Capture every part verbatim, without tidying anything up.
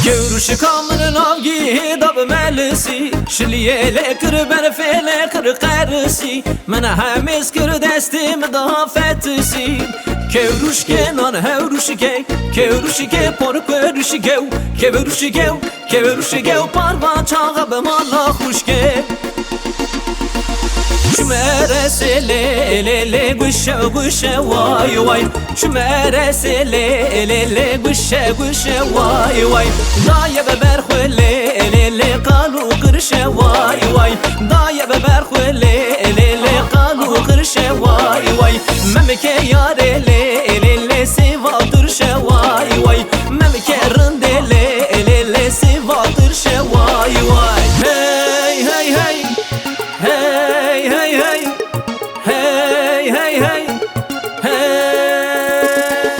Kewrûşika min navgî da bi melisî, şiliyê lê kir berfê lê kir qerisî, min hemêz kir destê min da fetisî. Kewrûşkê nan hewrûşkê, kewrûşkê por kewrûşkê, kewrûşkê, kewrûşkê parva çaxa bi mala xûşkê. Çime resê lê lê lê guşe guşe way way. Çime resê lê lê lê guşe guşe way way. Daye be berxwe lê lê lê qal û qirşe way way. Daye be berxwe lê lê lê qal û qirşe way way. Memike yarê lê lê lê sêva dirşe way way. Memike rindê lê lê lê sêva dirşe way way. Hey hey hey. Hey hey hey. Hey hey hey. Hey.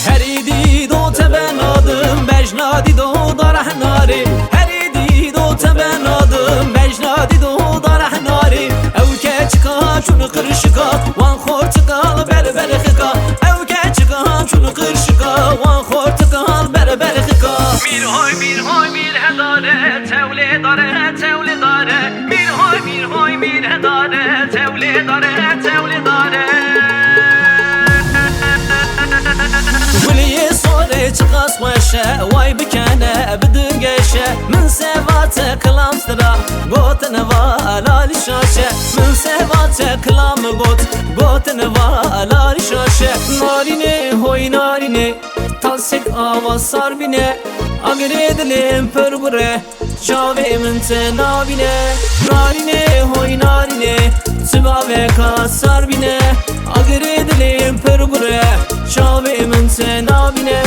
Herî dîdo te benadim, bejna dîdo da rehnarê. Herî dîdo te benadim, bejna dîdo da rehnarê. Ew keçika çûn qirşika, wan xortika ber berxika. Ew keçika çûn qirşika, wan xortika ber berxika. Mîr hoy, mîr hoy, mîr hedare, tewlê dare, tewlê dare. Mîr hoy, mîr hoy, mîr hedare, tewlê dare, tewlê dare. Guliyê sorê çiqas xweş e, way bikene, bidin geş e. Min seva te kilam stira, gotin va lalî şaş e. Min seva te kilam got, gotin va lalî şaş e. Narînê, hoy narînê, tasek ava sar bîne, agirê dilê pir gure. Çavê min te nabîne, narînê, hoy narînê, çi baveka sar bîne, agirê dilê pir gure, çavê min te nabîne.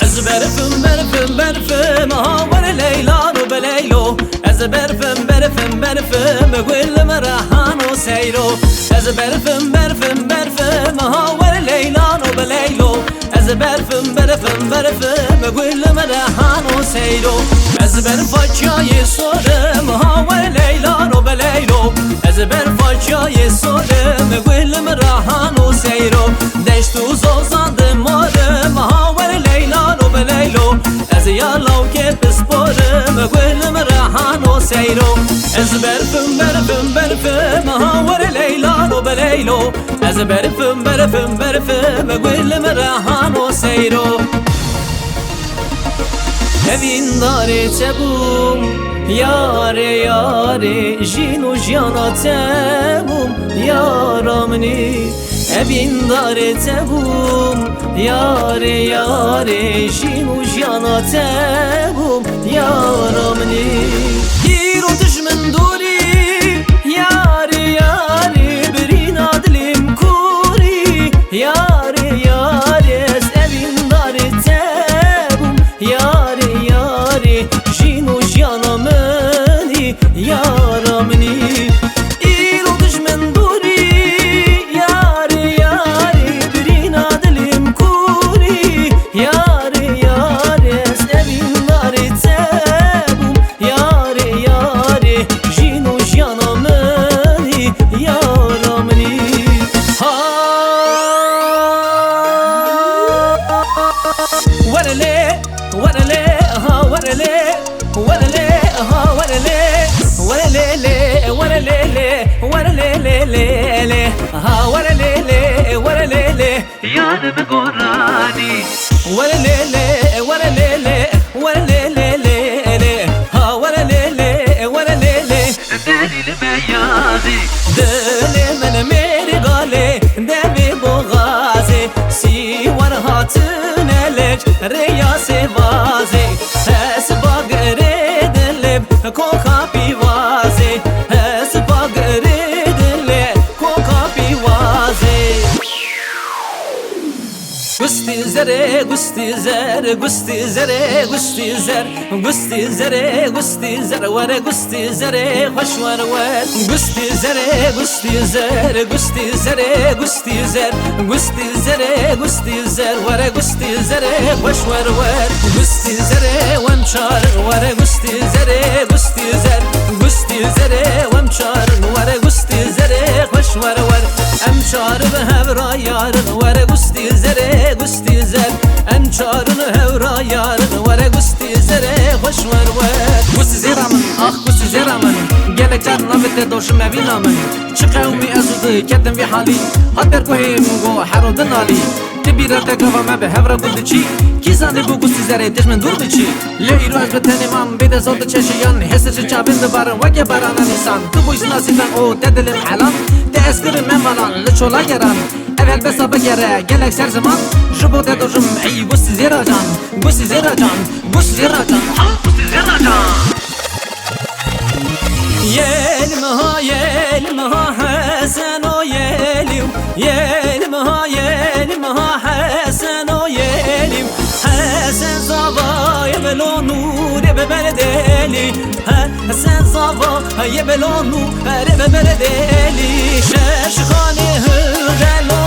Ez berfim, berfim, berfim, ha were Leyla ro be Leylo. Ez berfim, berfim, berfim, gul min rehano seyro. Ez berfim, berfim, berfim, ha were Leyla ro be Leylo. Ez berfim, berfim, berfim, gul min rehano seyro. Ez berfa çiyayê sorim, ha were Leyla ro be Leylo. Ez berfa çiyayê sorim, gul min rehano seyro. Deşt û zozan dimarim, ha were Leyla ro be Leylo. Ez ya lawkê pisporim, gul min rehano seyro. Ez berfim, berfim, berfim, ha were Leyla ro be Leylo. Ez berfim, berfim, berfim, gul min rehano seyro. Evîndarê te bûm, yarê, yarê, jîn û jiyana te bûm, yara minî. Evîndarê te bûm, yarê, yarê, jîn û jiyana te bûm, yara minî. Îro tu ji min dûrî, yarê, yarê, birîna dilê min kûrî. Yarê, yarê, ez evîndarê te bûm. Yarê, yarê, jîn û jiyana min î, yara min î. Îro tu ji min dûrî, yarê, yarê, birîna dilê min kûrî. Yarê, yarê, ez evîndarê te bûm. Yarê, yarê, jîn û jiyana min î, yara min î. Ha. Were lê, were lê, ha, were lê. Were lê, ha, were lê. Were lê lê, were lê lê. Were lê lê lê lê. Ha, were lê lê, were lê lê. Yar min goranî. Were lê lê, were lê lê, were lê lê lê lê. Ha, were lê lê, were lê lê. Derî li me yazî. Dilê min mêrgalê, devê boxazê. Sîwar hatine lek, rêya sêvazê. Hespa girê dilê, koka pîvazê. Hespa girê dilê, koka pîvazê. Gustî zerê, gustî zer, gustî zerê, gustî zer. Gustî zerê, gustî zer, were gustî zerê, xweş were wer. Gustî zerê, gustî zer, gustî zerê, gustî zer. Gustî zerê, gustî zer, were gustî zerê, xweş were wer. Gustî zerê, wem çarin, were gustî zerê, gustî zer. Gustî zerê, wem çarin, were gustî zerê, xweş were wer. Em çar bi hev ra yarin, were gustî zerê, gustî zer. Em çarin hev ra yarin, Weş wer wer. Gusî zêra min, ax gusî zêra min. Gelek car navê te doşim evîna min. Çi qewmî ez û tu ketim vî halî. Hat ber guhê min go hero din alî. Ti bîra te gava me bi hev re gul diçî. Kî zanî bû gusî zerê têj min dûr biçî. Lê îro ez bi tenê mam bê dezor di çeşiyan. Hêsir ji çavên dibarin weke barana nîsan. Tu bûy sinasî dan û te dilê helan. Te ez kirim me malan li çola geran. Ev helbesta bigere gelek ser ziman. Ji bo te dojim ey gusî zêra can. Gusî zêra can. Gusî zêra can. Ah, gusî zêra can. Yel miha, yel miha, Heseno yelî. Yel miha, yel miha, Heseno yelî. Hesen zava ye belo nûrê be berdêlî. He, Hesen zava ye belo nûrê be berdêlî. Şeş xanê hurelo